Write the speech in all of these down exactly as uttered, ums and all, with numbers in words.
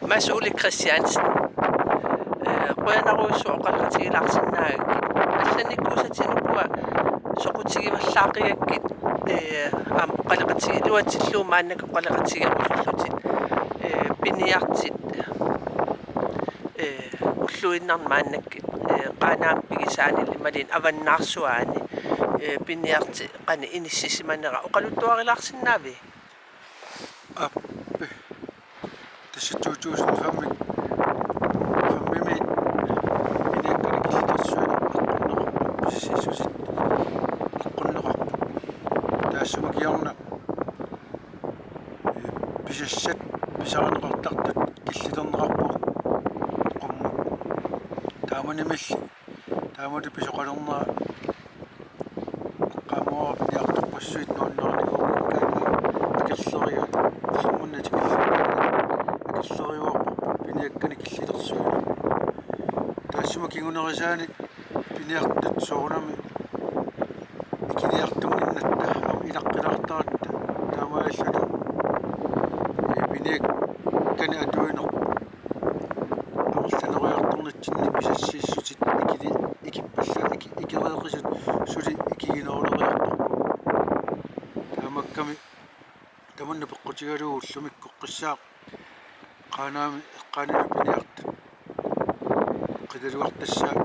Mads Ole Christiansen. Ee, qujanarujussuaq oqaloqatigilaarsinnaagakkit. Allannikkuusatigut ukua soqutigivallaaqqigakkit, ee, aamma oqaloqatigiluatillugu maannakkut oqaloqatigerusullutit. Ee, piniartut, ee, ulluinnarni maannakkut, ee, Qaanaami pigisaanili imaluunniit Avannaarsuaani, ee, piniartut qanoq inissisimanera oqaluttuarilaarsinnaaviuk? Aap. Tassa to tusind fem, fem-imi piniakkanik killilersuineq aqqunneqarpoq, pisassaassuseq aqqunneqarpoq. Taassuma kingorna, ee, pisassat pisarineqartartut killilerneqarpoq qummut. Taamanimiilli taamatut pisoqalernera aqqaneq-marluk piniartorpassuit nuannarinikuuakka akerleriga ullormanna tikillugu akerleriuarparput piniakkanik killilersuineq. Taassuma kingunerisaanik piniartut soorunami ikiliartunnginnatta aamma ilaqqilaartaratta taamaalilluta, ee, piniakkanik atuinerput amerlanerujoortarnitsinni pisassaassutit ikili-, ikippalla-, iki-, ikereeqisut suli ikigineruleriartorput. Taamaakkami tamanna peqqutigalugu ullumikkoqqissaaq Qaanaami eqqaanilu piniartut qilalugartassaat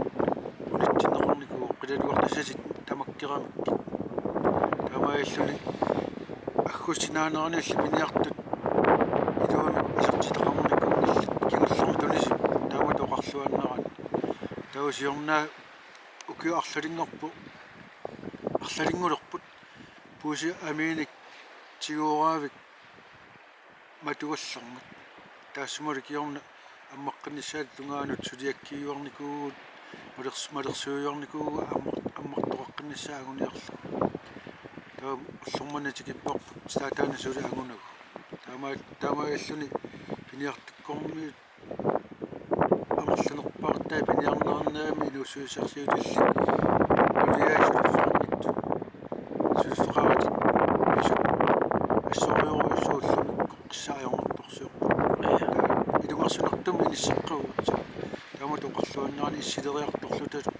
unitsinneqarnikuuvoq, qilalugartassatit tamakkeramikkit. Taamaalilluni aggustip naaneraniilli piniartut iluamik isertitaqarnikuunngillat kingullermik tunisippoq taamatut oqarluaannaraanni. Taava siorna ukiut arlalinngorput, arlalinngulerput puisit amiinik tigooraavik matugallarmat. Taassumalu kingorna ammaqqinnissaata tungaanut suliakkiiuarnikuuvugut, malers-, malersuiuarnikuuvugut ammar-, ammartoqaqqinnissaa anguniarlugu. Taava ullormanna tikipparput saataanna suli angunagu. Taama-, taamaalilluni piniartukkormiut amerlanerpaartaat piniarneqarnermi inuussutisarsiutillit nuliaat suliffeqarnittut suliffeqaratik pisut assorujussuaq ullumikkoqqissaaq ajornartorsiorpoq. Ilungersunartumik inisseqqavugut. Taamatut oqarluaannaraanni issileriartorlutalu.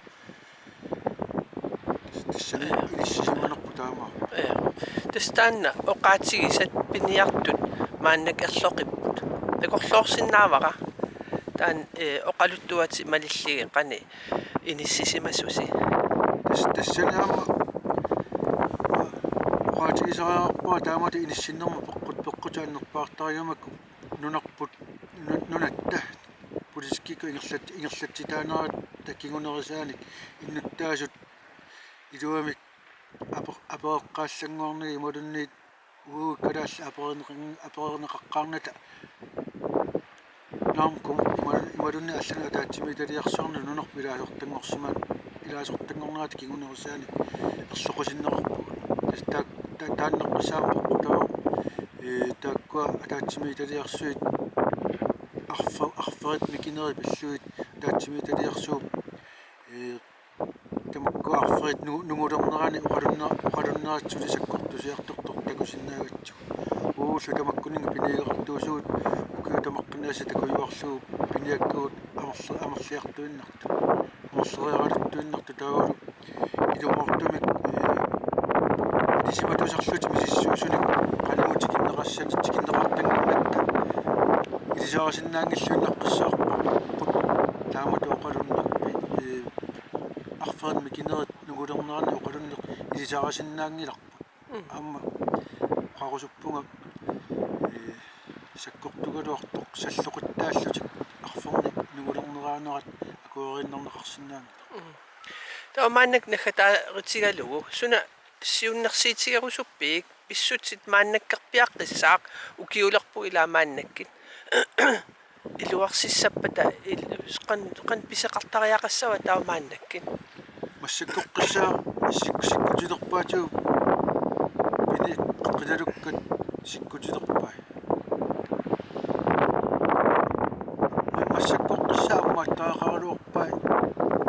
Tassani inissisimanerput taamaappoq. Ja. Tassa taanna oqaatigisat piniartut maannakkut erloqipput. Takorloorsinnaavara. Taanna, ee, oqaluttuatit malillugit qanoq inissisimasusi. Tas-, tassani aamma oqaatigisariaqarpara taamatut inissinnermut peqqut-, peqqutit annerpaartarigamakku nunarput, nu-, nunatta politikkikkut ingerlat-, ingerlatsitaanerata kingunerisaanik innuttaasut iluamik ape-, apereqqaallannguarnagit imaluunniit uagut kalaallit apereerneqan-, apereerneqaqqaarnata naamik ima-, imaluunniit allanut ataatsimiititaliarsuarnut nunarput ilaasortanngorsiman-, ilaasortanngornerata kingunerisaanik erloqisinneqarpugut. Tassa taak-, ta-, taannaqqissaaq peqqutaavoq, ee, taakkua ataatsimiititaliarsuit arfe-, arferit mikinerit pillugit ataatsimiititaliarsuup, ee, tamakkua arferit nu-, nungulernerani oqalunner-, oqalunnerat suli sakkortusiartortoq takusinnaagatsigu. Uagullu tamakkuninnga piniagaqartuusugut ukiut tamaqqinnaasa takujuarlugu piniakkagut amerle-, amerliartuinnartut. Amerleriaraluttuinnartut taavalu ilumoortumik, ee, ilisimatusarlutik misissuisunik qanimut tikinneqassanik tikinneqartannginnatta ilisarisinnaanngilluinnaqqissaarparput taamatut oqalunnerpit, ee, arferit mikinerit nungulernerani oqalunneq ilisarisinnaanngilarput. Mm. Aamma oqarusuppunga, ee, sakkortugaluartoq salloqittaallutik arfernik nungulerneraanerat akueriinnarneqarsinnaanngilaq. Mm. Taava maannakkut naggataarutigalugu suna siunnersuutigerusuppiuk, pissutsit maannakkorpiaqqissaaq ukiulerput ilaa maannakkut. Iluarsissappata il-, qan-, qanoq pisoqartariaqassava taava maannakkut? Massakkoqqissaaq sik-, sikkutilerpaatigut piniakkat qilalukkat sikkutilerpai. Ma-, massakkoqqissaaq ammaattariaqaraluarpai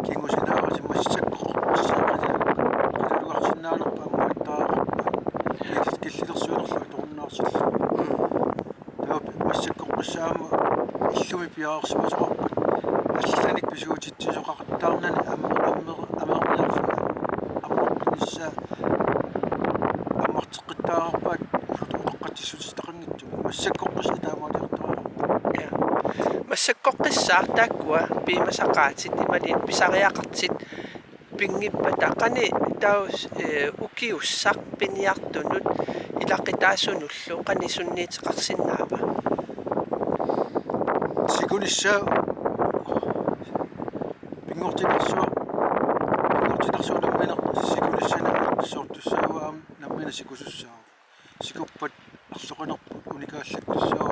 kingusinaarasi massakkoqqissaaq qilaluk-, qilalugarsinnaanerput ammaattariaqarpai. Killi-, killilersuinerlu atorunnaarsillugu. Mm. Taava massakkoqqissaaq aamma illumi piareersimasoqarpat allanik pisuutitsisoqaqattaarnani amme-, amme-, ameerniarluni ammartinnissaa ammarteqqittaareerpaat utoqqatsissutitaqanngitsumik. Massakkorpiaq taamaaliortarpoq. Ja. Massakkorpiaq taakkua piumasaqaatit imaluunniit pisariaqartut pinngippata qanoq taava, eh, ukiussaq piniartunut ilaqutaasunullu qanoq sunniuteqarsinnaava? Sikunissaa pinngortitarsuaq, pinngortitarsuaq nammineq sikunissanik aqqusaartussaavaa nammineq sikusussaavoq. Sikuppat arloqinerput unikaallakkussaaq.